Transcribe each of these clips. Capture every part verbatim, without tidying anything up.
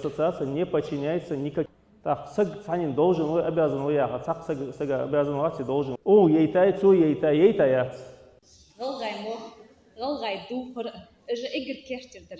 Ассоциация не подчиняется никак. Так, саг цхьанне должен вай, обязан вай яхар, цхьаккха саг, сага обязан вац е должен. О, яйтай, цо яйтай, яйтай яц. ГӀалгӀай мо, гӀалгӀай духар, уж эггара керттера дар.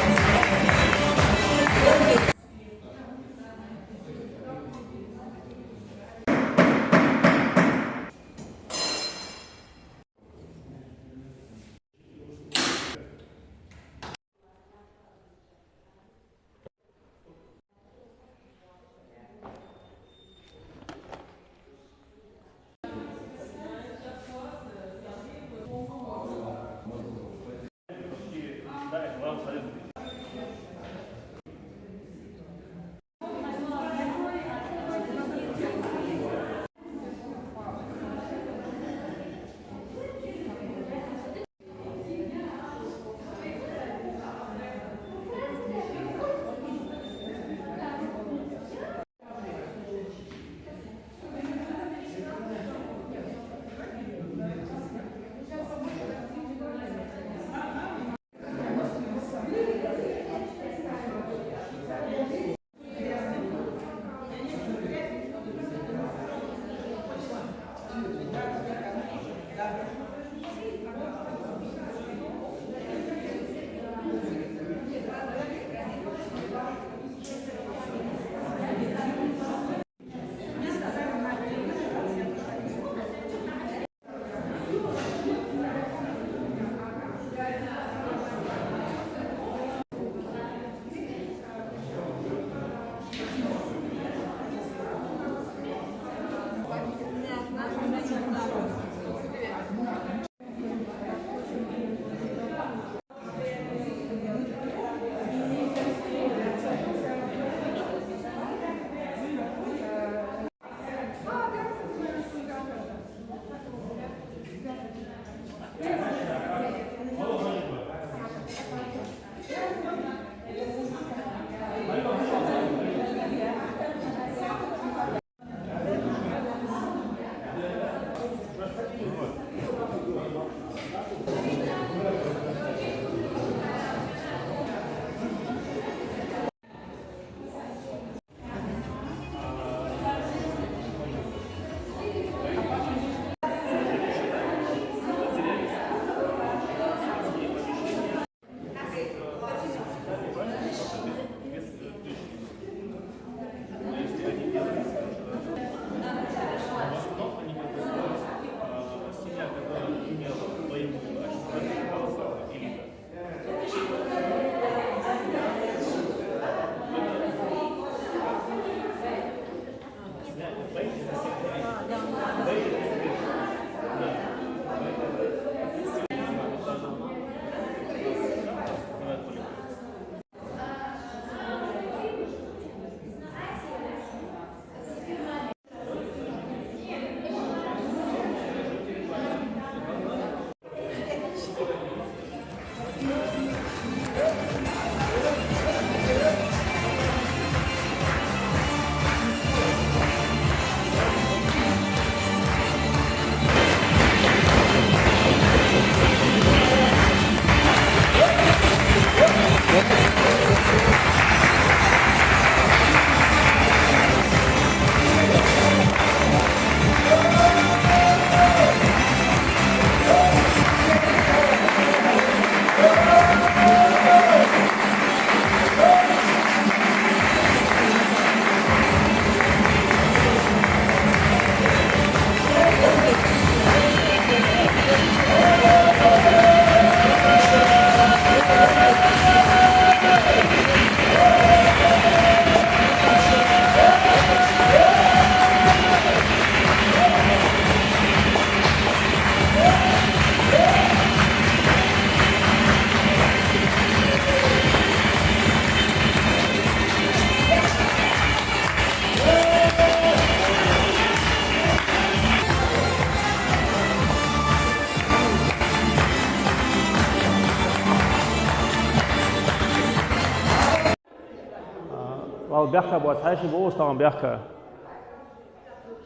А, валла баьхка боаца хьаьший ба укхаза тахан баьхка.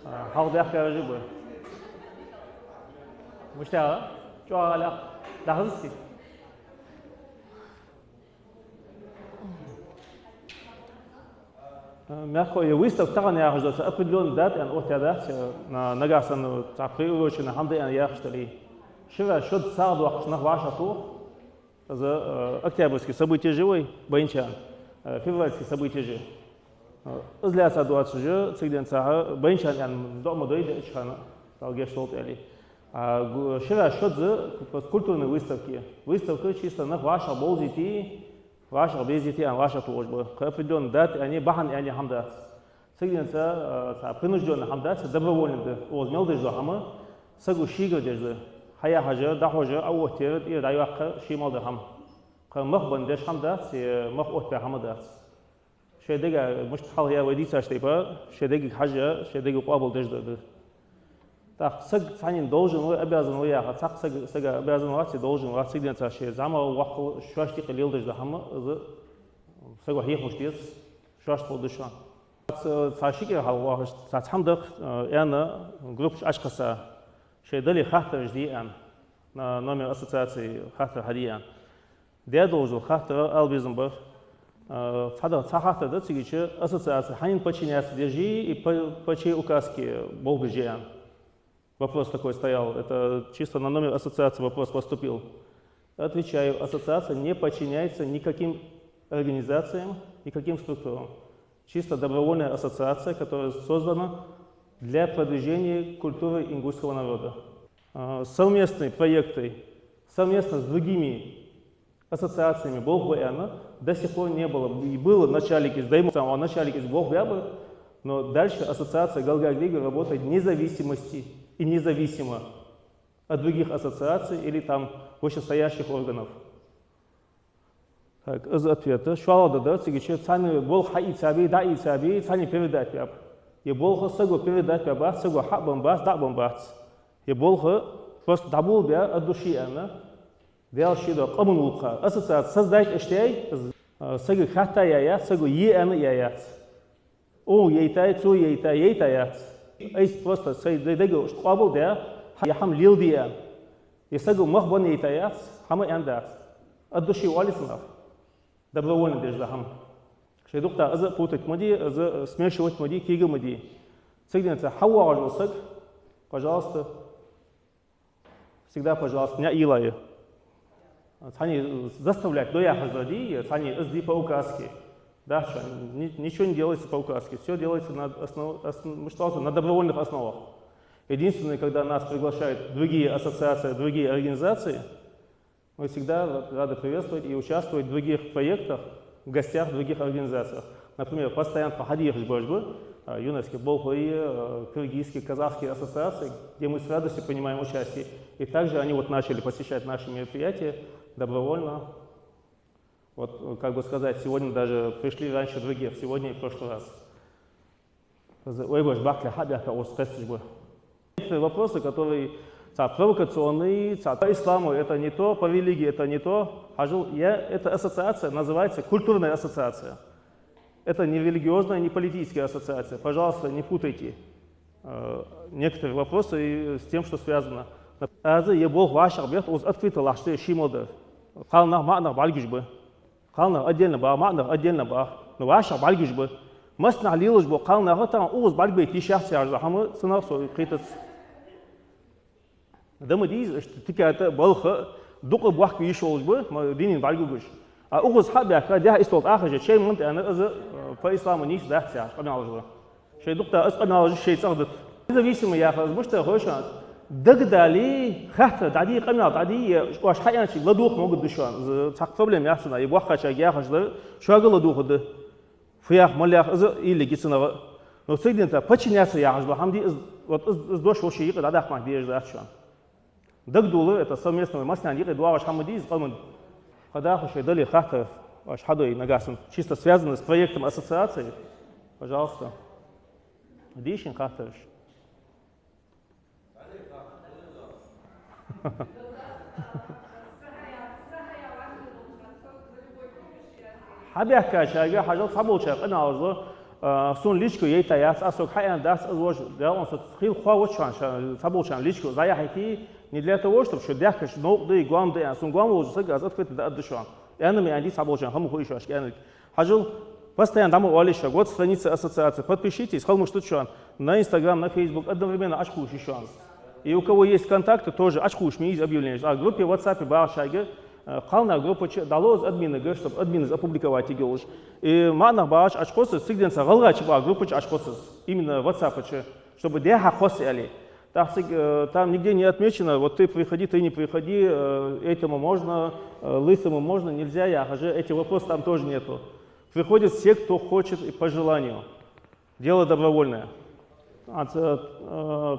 А, хьалха баьхкараш а ба. Мишта я? ЧӀоагӀа лаьтта. ДӀахазийта. Э, мягко, е выставка тахан яхаш да, цхьа определённый дата аьнна оттадаьдац, э, на-, нагахь санна цхьа приуроченный хӀама да аьнна яхаш дале. Шира шозза сагӀа доаккхаш нах вӀашагӀтоха, из, э, октябрьски событеш я вай, байначарна, э, февральски событеш я. Э, из лаьца доацаш я, цига денз цхьа байначарна аьнна доӀа ма дой, дечхьана, Дала гешт долда аьле. А гу-, шира шозза просто культурный выставка я. Выставка чисто нах вӀашагӀбовзийте, вӀашагӀбезийте аьнна вӀашагӀтохаш ба. Кхы определённый дата аьнна, бахьан аьнна хӀама дац. Цига денз цхьа, э, цхьа принуждённый хӀама дац, добровольный да. Укхаза мел деш дола хӀама саго шийгара деш да. Хьаяхьаш а, дӀахьош а, Ӏооттаяр а, тӀера дӀайоаккхар а ший мел дар хӀама. Кхы мах бенна деш хӀама дац, е мах оттабаь хӀама дац. Шоай дега, мишта хьалха вай дийцача тайпара, шоай дегага хьажа, шоай дега къоабал деш дар да. ТӀаккха саг цхьанне должен ва, обязан ва яхар, цхьаккха саг, сага обязан вац е должен вац, цига денз цхьа шоай зӀамагӀа, воккхагӀа, шоашта юкъе леладеш дола хӀама, из саго хьехамаш деза, шоашта ховргда шоана. Цхьа, цхьа ши кӀира хьалха вахаш, цхьа хӀама да-кх, э, аьнна, группаш Ӏочукхесса, шоай дале хаттараш де аьнна, на номер ассоциации хаттар хьаде аьнна. Даь долаш дола хаттар ала безам бар. Э, цхьа да, цхьа хаттар да цига чу: ассоциаци хьанна подчиняться деш я и по, по чьей указке болх беш я аьнна. Вопрос такой стоял. Это чисто на номер ассоциации вопрос поступил. Отвечаю, ассоциация не подчиняется никаким организациям, никаким структурам. Чисто добровольная ассоциация, которая создана для продвижения культуры ингушского народа. А, совместные проекты, совместно с другими ассоциациями болх бе аьнна до сих пор не было. И было начальник из, дайму самого начальник из болх бе бы, но дальше ассоциация Галгагрига работает в независимости и независимо от других ассоциаций или там вышестоящих органов. Так, из ответ да. ШоллагӀа да, цига чу цхьанне болх хьаийца бий, дӀаийца бий, цхьанне передать баьб. Е болх саго передать баь бац, саго хьа а бенна бац, дӀа а бенна бац. Е болх просто дӀаболабаь, от души аьнна, Даьла ший дола къаман гӀулакха. Ассоциаци создать аш даьй, из, а, сага хатта яь яц, саго е аьнна яь яц. Укхо яйтай, цо яйтай, яйта яц. Айса просто сай де-, дега уж къоабал даь, хьа-, е хӀама леладе аьнна. Е саго мах бенна яйта яц, хӀама аьнна дац. От души оал цунах. Добровольно деш да хӀама. Шоай дукха да, из а путать ма де, из а смешивать ма де, кега ма де. Цига денз цхьа хьавоагӀаш вола саг, пожалуйста, всегда, пожалуйста, наӀ йийлай. Цхьанне заставлять до яхаш да дий, цхьанне из де по указке. Да, что ни-, ничего не делается по указке. Всё делается на основ-, основ-, мишта оал цох, на добровольных основах. Единственное, когда нас приглашают другие ассоциации, другие организации, мы всегда рады приветствовать и участвовать в других проектах, в гостях в других организациях. Например, постоянно тхо хьадехаш бараш ба, а, юношеский болхлой, а, киргизский, казахский ассоциации, где мы с радостью принимаем участие. И также они вот начали посещать наши мероприятия добровольно. Вот, э, как бы сказать, сегодня даже пришли раньше других, сегодня и в прошлый раз. Вай баш баккхале хьабаьхка укхаза кхесташ ба. Некоторые вопросы, которые, цхьа, провокационные, цхьа, по исламу это не то, по религии это не то. Хьажал, я, эта ассоциация называется культурная ассоциация. Это не религиозная, не политическая ассоциация. Пожалуйста, не путайте, э, некоторые вопросы и с тем, что связано. Аз е болх вӀашагӀбетта, укхаза открыто латташ да ший мел дар. Кхалнах, маӀанах бӀаргагуш ба. Кхалнах отдельно ба, маӀанах отдельно ба. Ну, вӀашагӀ бӀаргагуш ба. Массанахьа лелаш бола кхалнах тахан укхаза бӀаргабайта йиш яц яхаш дола хӀама цунах со кхетац. Да ма дий из, иштта тиката, балха, дукха бохка йиш йолаш ба, ма динах бӀаргагуш. А укхаза хьа а баьхка, дехьа истол тӀа хьежача, чай ма аьнна, из, э, по исламу нийса дац яхаш къамаьлаш да. Шоай дукха да из къамаьлаш шоай цӀагӀа дита. Независимо яхар из мишта да хой шоана? Дагадале, хаттар дӀаде, къамаьл дӀаде, е оаш хьааьнначох ладувгӀа могаргда шоана. Из цхьаккха проблема яц цунах, е боккхачарга яхаш дар шуга ладувгӀаргда. Фу йоах, мала йоах, из уйла я цунах. Но цига денз подчиняться яхаш дола хӀама дий из, вот из, из дош вӀаший юкъе дӀадаккха мара дезаш дац шоана. Дагадоалар, это совместно массанена юкъе доагӀаш хӀама дий из къаман. Кхы дӀахо шоай дале хаттар, оаш хьадой нагахьа санна, чисто связанный с проектом ассоциации, пожалуйста. Де шун хаттараш. Хьабаьхкачарга хьажал, цхьаболчар къамаьл лу, а, сона личку яйта яц, аз сога хьааьнна дац, аз вож, Дала со хийла ховш ва шоана, ша-, цхьаболчарна личку зӀаяхьийте, не для того, чтоб шо даьхкача новкъа да е гоама да аьнна, сона гоама волча сага аз открыто дӀааргда шоана. Аьнна ма аьннадий цхьаболчарна, хӀама хой шоашка аьннарг. Хьажал, Постоянно дӀа ма оалий шоана, вот страница ассоциации, подпишитесь, хала мишта да шоана, на Instagram, на Facebook одновременно Ӏочукхувш я шоана. И у кого есть контакты, тоже Ӏочукхувш ма йий из объявлени. А группе в WhatsApp-е багӀача шайга, э, кхалнах группа чу дӀалу из админага, чтобы админ из опубликовать йийя йолаш. И маӀа нах багӀача Ӏочукхосс из, цигара денз гӀалгӀай чу багӀа группа чу Ӏочукхосс из, именно WhatsApp чу, чтобы дехьа кхосс аьле. ТӀаккха цига, э, там нигде не отмечено, вот ты приходи, ты не приходи, э, этому можно, э, лысому можно, нельзя, яхаш, эти вопросы там тоже нету. Приходят все, кто хочет и по желанию. Дело добровольное. От, э,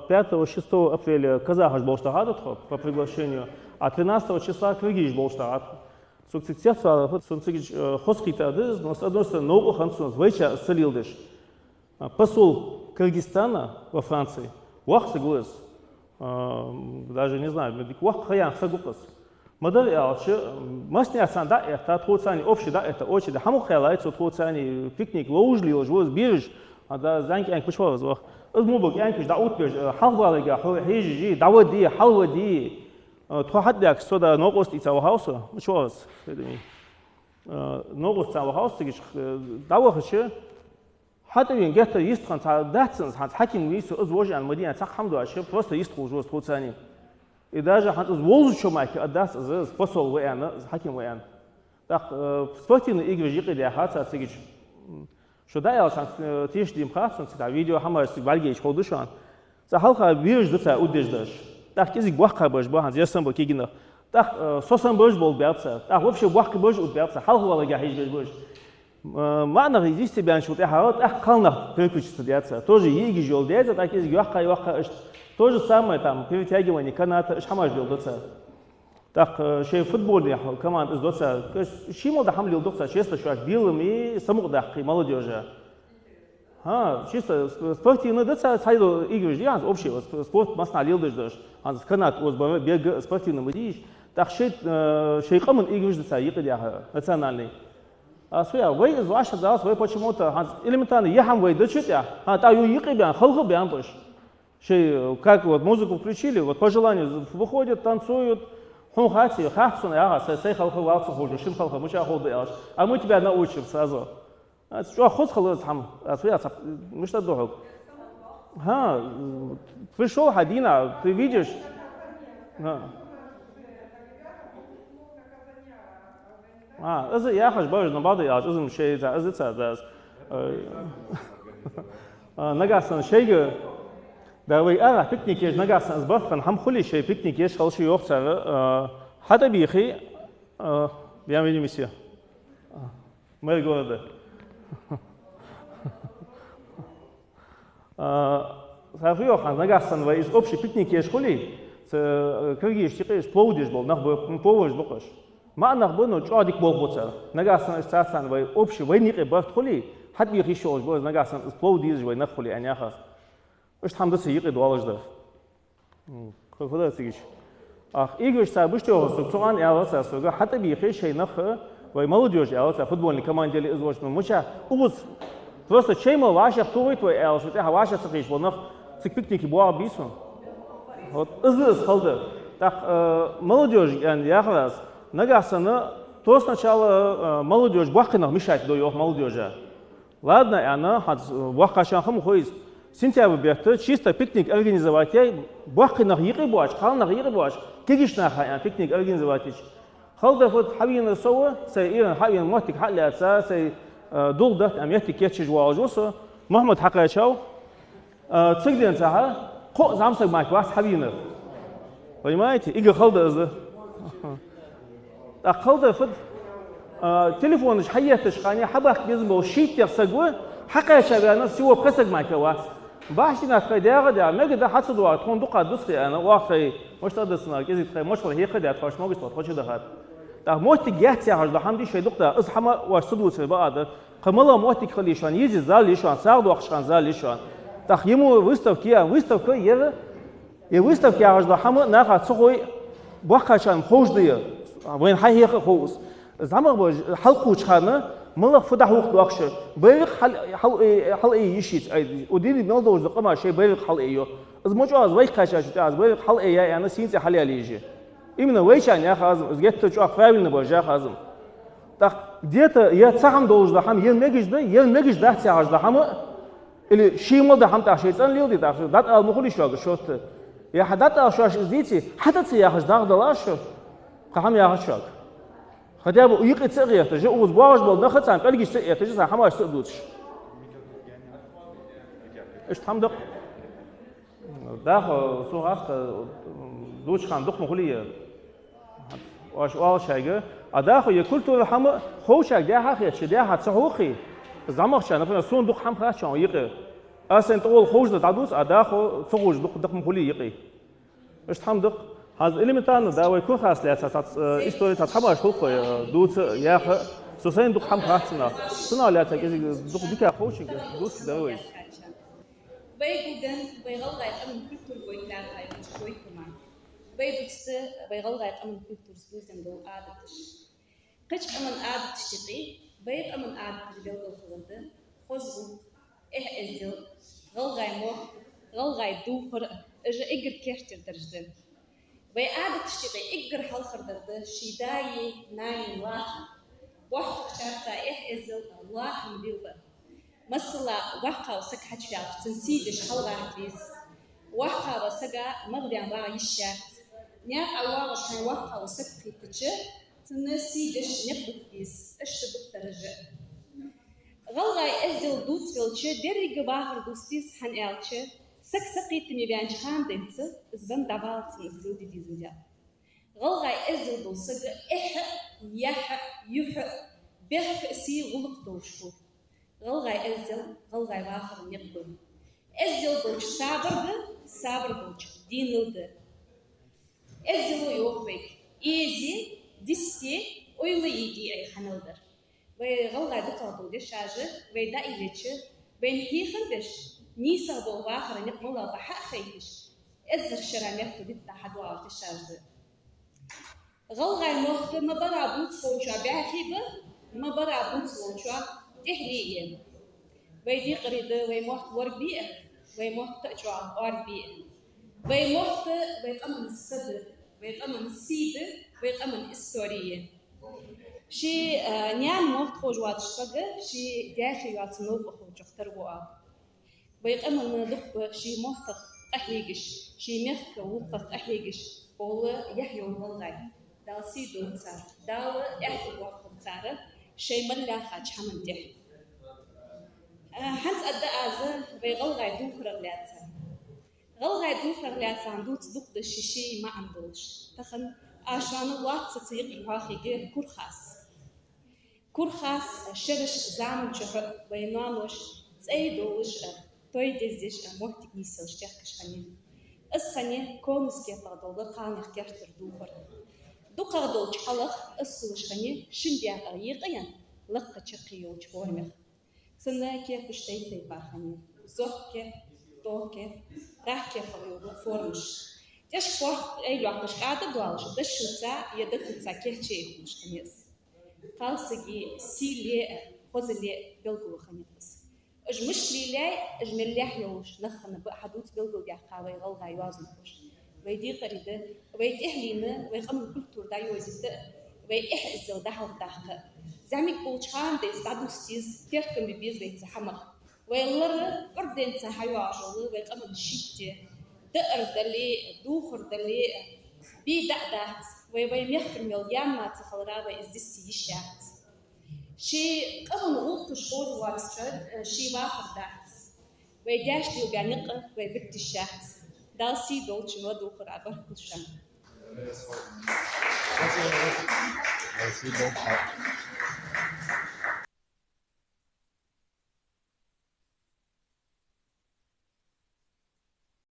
пятого-шестого апреля казахаш болаш дахьа да тхо по приглашению, а тринадцатого числа киргизаш болаш дахьа да тхо. Сога цига цецваьлар, сона цига, э, хоза кхийтта да из, но, с одной стороны, новкъа хиннад сона из вайча из ца леладеш. А, посол Кыргызстана во Франции, воккха саг ва из. А, даже не знаю, ма дика воккха ха я аьнна саг ва-кх из. Ма дарра аьлча, массанеца дӀа а этта, тхоца общий дӀа а этта, очередь, хӀама кхаьллай цо тхоца, пикник ловш лелаш ва из, бераш, а, да, зӀамига кӀаьнк мича ва из, вах. Из мо бола кӀаьнкаш дӀаоттабеш, э, хьалхабаларга хьо хьежаш, дӀаваде, хьалваде. Э, тхо хьатӀабаьхкача, со да новкъост ийца вахав со, мича ва из, федами. Э, новкъост ийца вахав со цига, э, дӀавахача, хьатӀавена геттара йистхинна цхьа дац цунна, цхьа хьаким вий со, из вож аьнна ма дий, цхьаккха хӀама доацаш, просто йистхулаш ва из тхоца. И даже хӀанз из вовзачо мара а дац из, из посол ва аьнна, из хьаким ва аьнна. ТӀаккха, э, спортивни играш юкъедаьха цар цига. М, шо дӀааьлча хӀанз, э, тешаш дий-м хац сона, цига видео хӀамаш цига бӀаргаяйча ховргда шоана. Цхьа хьалха бераш да цар уддеш дерш. ТӀаккха кӀезига боккхий бераш ба, хӀанз ер санна ба кегий нах. ТӀаккха, э, со санна бераш болх баьб цар. ТӀаккха вообще боккхий бераш удбаьб цар. Хьалхабаларга хьежаш бераш ба уж. М, маӀа нах из йисте баьнначул тӀехьагӀа тӀаккха кхалнах переключиться даьд цар. Тоже йиӀигаш йола даьд цар, тӀаккха кӀезига йоккхий, йоккхий иштта. То же самое, там, перетягивание каната, иштта хӀамаш леладу цар. ТӀаккха, э, шоай футбольни команда из ду цар. Ший мел дола хӀама леладу цар, честно шоаш белами самукъадаккхий молодёжа. ХӀа, чисто сп-, спортивни да цар, цхьайола играш дий хӀанз, общий, вот, сп-, спорт массанахьа леладеш дерш. ХӀанз канат озабар, бег, спортивни ма дий уж. ТӀаккха шоай, э, шоай къаман играш да цар юкъедаьха, национальни. А со яхар, вай из вӀашагӀдалац, вай почему-то, хӀанз элементарно ер хӀама вай деча тӀехьа, хӀа, тӀаккха юха юкъе баьнна, халхабаьннаб уж. Шоай, э, как вот музыку включили, вот по желанию выходят, танцуют. Хьона хац, хац сона, яха, сай, сай халхавалца хулаш, шин халха мича хулда аьлча. А мы тебя научим сразу. А, чӀоагӀа хоза хила из хӀама. А, со яц, мишта да хьога? ХӀа, пришёл хьа дийнахьа, ты видишь? ХӀа. А, из яхаш бараш набагӀа да аьлча, из-м шоай ца, из ца, да, из. Э, а, нагахьа санна шоайга, да, вай арахьа пикник еш, нагахьа санна из барт хинна хӀама хуле, шоай пикник еш хила шоай, йоах цар, э, хьатӀабийхе, э, bienvenue, месье. Мэр города. А, цар фу йоах хӀанз, нагахьа санна вай из общий пикник еш хуле, цу, э, киргизашта юкъе уж плов деш бола нах ба, м, повараш ба-кх уж. МаӀа нах ба, но чӀоагӀа дика болх бу цар. Нагахьа санна уж царца вай общий, вайна юкъе барт хуле, хьатӀабеха йиш йолаш ба из, нагахьа санна из плов дезаш вай нах хуле, аьнна яхар. Иштта хӀама да цар юкъе доаллаш дар. М, кхы фу да цига? Ах, играш цар беш тӀехьа сога, цу хана аьлар цар сога, хьатӀабийхе шоай нах, вай молодёжь аьлар цар, футбольни команда яле из волча, ну, мича, укхаза просто шоай мел вӀашагӀтохийта вай аьлча, тӀехьа вӀашагӀ ца кхийсаш бола нах цига пикнике боагӀаргбий сона? Вот из да из хала дар. ТӀаккха, э, молодёжь аьнна яхар аз, нагахьа санна, то сначала, э, молодёжь, боккхий нах мешать ду, йоах, молодёжа. Ладно, аьнна, хӀанз, э, боккхагӀчарна хӀама хой из. Сентябрь бетта чисто пикник организовать яь, боккхий нах юкъе боацаш, кхалнах юкъе боацаш, кегийча наха, аьнна, пикник организовать яьча. Хала дар фуд, хьавена со ва, сай Ӏуйрийна хьавена, моттиг хьа а лаьца, сай, э, дулх датта, аьнна, моттиг кийчъеш воаллаш ва со. Мухьаммад хьакхаьчав. А, цига денз цхьа кхо зӀамсаг мара вац хьавена. Понимаете? Эггара хала дар из да. ТӀаккха хала дар фуд? А, телефонаш хьаетташ хана, хьабахка безам бола шийтта саг ва, хьакхаьча ваьннар всего пхи саг мара вац. Бахьан тӀа тхай дегӀа да, мегаргда хьа ца доагӀа, тхона дукха дус хи аьнна, оаха тхай, мишта да цунах, кӀезига тхай мочхал хьекха да, тхоаш могаш тхо чу дахад. ТӀаккха моттиг яц яхаш дола хӀама дий шоай дукха да, из хӀама оаш ца дувцар бакъ да. Кхы мала моттиг хила йиш я шоана, еза зал я шоана, сагӀа доаккхаш хана зал я шоана. ТӀаккха ер мо выставка я, выставка яр, е выставка яхаш дола хӀама наха ца хой, боккхагӀчарна ховш да ер. Вайна хьахьекха а хов из. ЗӀамагӀа баш хьалкхувча хана, малагӀа фу дӀахьокха доахкаш, байракх хьал-, хьал-, э, хьалъайе йиш яц, ай, удини мел долаш дола къамаш шоай байракх хьалъайе йоах. Из мо чӀоагӀа из вайх кхаьчача тӀа, из байракх хьалъайя аьнна, сийна цӀи хьалъяла еза. Именно вайчарна яхар аз-м, из геттара чӀоагӀа правильно баш яхар аз-м. ТӀаккха где-то е цхьа хӀама долаш да хӀама, е мегаш да, е мегаш дац яхаш да хӀама, или ший мел да хӀама тӀаккха шоай цӀена леладе тӀаккха, дӀатӀаала ма хулий шуга шоашта. Е хьа дӀатӀаала шоаш из дийце, хьатӀа ца яхаш дагӀа далаш шо, кхы хӀама яхац шуга. Хотя бы юкъе ца а гӀерташ, укхаза боагӀаш бола нах а царна пӀелгаш ца а этташ, царна хӀамаш ца а дувцаш. Иштта хӀама да-кх. ДӀахо, сох хьакха, дувцача хана дукха ма хулий. Оаш оал шоайга. А дӀахо е культура хӀама ховчарга дехьа хеташ, дехьа ца хьокхий. ЗӀамагӀчарна, например, сона дукха хӀама хац шоана юкъе. Аз сайна тӀагӀолла ховш да дӀадувц, а дӀахо ца ховш дукха, дукха ма хулий юкъе. Иштта хӀама да-кх. ХӀанз элементарно, да, вай Курхас лаьца цхьацца, э, истори цхьацца хӀамаш хул-кх вай, э, дувца, яха. Со сайна дукха хӀама хац цунах. Цунах лаьца кӀезига дукха дика ховчарга дувцаргда вай. Вай гулденна вай гӀалгӀай къаман культура гойтар, вай гуча гойтама. Вай дувцаргда вай гӀалгӀай къаман культурас дувзаденна дола Ӏадаташ. Кхыча къаман Ӏадаташта юкъе вай къаман Ӏадаташ белгалхиларгда: хоза гӀулакх, эхь-эздел, гӀалгӀай мотт, гӀалгӀай дувхар, уж эггара керттера дарж да. Вай Ӏадаташта юкъе эггара хьалхардар да ший даи наьнеи лархӀам. БохьагӀчарца эхь-эздел лархӀам лелабар. Масала, воккхагӀа саг хьачуваьлча, цун сий деш хьалгӀатта веза. ВоккхагӀвола сага магӀа ваьнна вагӀа йиш яц. Наькъа воагӀаш хьайна воккхагӀвола саг кхийтача, цун сий деш никъ бита беза. Иштта да-кх дарж а. ГӀалгӀай эздел дувца велча, деррига вахар дувца деза, хӀана аьлча, саг сакхетаме ваьннача хана денз из венна дӀаваллалца из леладе дезандаь. ГӀалгӀай эздел дола саг эхь а, яхь а, юхь а, бехк а, сий а, гӀулакх а долаш хул. ГӀалгӀай эздел гӀалгӀай вахара никъ ба. Эздел долча сабар да, сабар долча денал да. Эздело йоах вайга: эзе, дисте, ойла еде, ай хьанал дар. Вай гӀалгӀай дукхагӀдола дешаш вай дӀаийллача, вайна хьехам беш, нийсагӀа бола вахара никъ малагӀа ба хьахайташ, эзар шера мехка дитта хьадоагӀаш дешаш да. ГӀалгӀай мотт ма барра бувца ховчоа бӀаьхий ба, ма барра бувца ловчоа тӀехьле я. Вай декъарий да вай мотт лорабе а, вай мотт кхы а чӀоагӀа оарабе а. Вай мотт вай къаман са да, вай къаман сий да, вай къаман истори я. Ший, а, наьна мотт ховш воацаш саг ший даьхе йоаца новкъа ховчох тара ва оаха. Вай къаман лукъ ба ший моттах къахьегаш, ший мехка гӀулакхах къахьегаш бола яхь йола гӀалгӀай. Дала сий долда цар, Дала аьттув боаккхалба цар шоай мел лаьхача хӀаман тӀехьа. А, хӀанз аргда аз вай гӀалгӀай дувхарах лаьца. ГӀалгӀай дувхарах лаьца дувца дукха да ший-ший маӀан долаш. Тахан аз шоана лоацца цу юкъе хьоахайергья Курхас. Курхас шераш заман чухь вай ноаноша цӀай долаш а, той дездеш а моттиг нийсъелча техкаш хиннай. Из хиннай Конус кепагӀа дола кхалнех керттера дувхар. ДукхагӀдолча хьалах из хулаш хиннай шин даькъах екъаенна, лакха чаккхе йолча формех. Цун кепаш тайп-тайпара хиннай: зӀок кеп, тӀо кеп, рак кепагӀа йола формаш. ТӀехьашка фоарт къайлайоаккхаш кӀаьда доалаш, дошуца е датуца кийчъяь хулаш хиннай из. Кхалсага сийле а, хозале а белгало хиннай из. Уж мишта лелаяьй, уж мел лаьхьа йолаш нах хинна ба хьадувца белгалдаьккхад вай гӀалгӀай йоазонхоша. Вай декъарий да вай тӀехьленна вай къаман культура дӀайовзийта а, вай эхь-эздел дӀахьалхадаккха а. ЗӀамига болча хана денз дӀадувца деза, теркам бе беза вай цу хӀамах. Вай лар а, Ӏурденца хьайоагӀаш йола вай къаман шийтта, даар дале а, дувхар дале а, бе даа дац, вай, вай мехкара мел янма ца хилара вай из дисте йиш яц. Ший къаман гӀулакхаш хоза воацачоа ший вахар дац. Вай даьша лелабаь никъ вай бита йиш яц. Дала сий долча ладувгӀара баркал шоана. Спасибо.